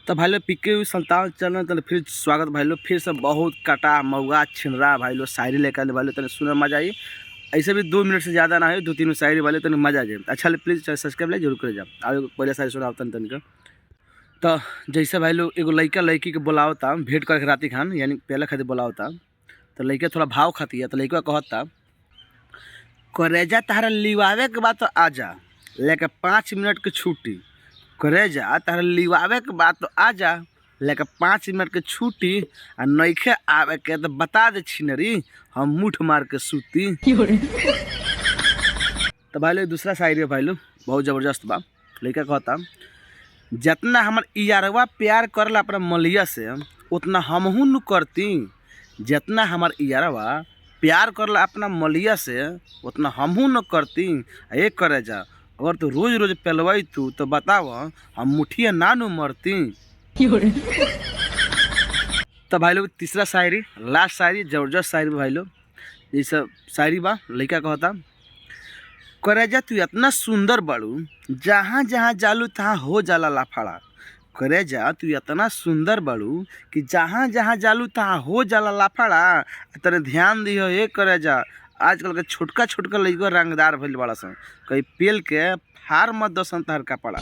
तो भाई लोग पीके संतान चैनल तो फिर स्वागत भाई लोग, फिर से बहुत कटा मऊआ छिनरा भाई लोग शायरी लेकर आए भाई लोग, तने सुने मजा आई। ऐसे भी 2 मिनट से ज़्यादा ना है, 2-3 शायरी वाले तने मजा आ जाए। अच्छा प्लीज़ सब्सक्राइब ले जरूर कर जाओ। आगे पहले शायरी सुनाओ तन तन का। तो जैसे भाई लोग एगो लड़का लड़की के बोलावता भेंट करके राती खान, यानी पहले खातिर बोलावता, तो लड़का थोड़ा भाव खाती है, तो लड़का कहता करेजा तारा लिवावे के बाद तो आ जा, लेके 5 मिनट के छुट्टी। करेजा तारा लिवावे के बाद तो आ जा, लेके 5 मिनट के छुट्टी, आ नइखे आवे के तो बता दे छिनरी, हम मुठ मार के सूती। तो भाई लोग दूसरा शायरी है भाई लोग, बहुत ज़बरदस्त बा। लड़का कहता जितना हमार इयारवा प्यार करला अपना मलिया से उतना हमहू न करती, जितना हमार इयारवा प्यार करला अपना मलिया से उतना हमहू न करती। एक करे जा अगर तू रोज रोज पेलवाई तू तो बताव हम मुठिया ना नु मरती। तो भाई लोग तीसरा शायरी लास्ट शायरी जबरदस्त शायरी भाई लोग, ये सब शायरी बा। लड़का कहता करेजा तू इतना सुंदर बाड़ू, जहाँ जहाँ जालू तहाँ हो जाला लाफाड़ा। करेजा तू इतना सुंदर बाड़ू कि जहाँ जहाँ जालू तहाँ हो जाला लाफाड़ा। तेरे ध्यान दिहो ये करेजा, आजकल के छोटका छोटका लड़का रंगदार भइल बाड़ा सन, कहीं पेल के फार मत दसन तहर कपड़ा।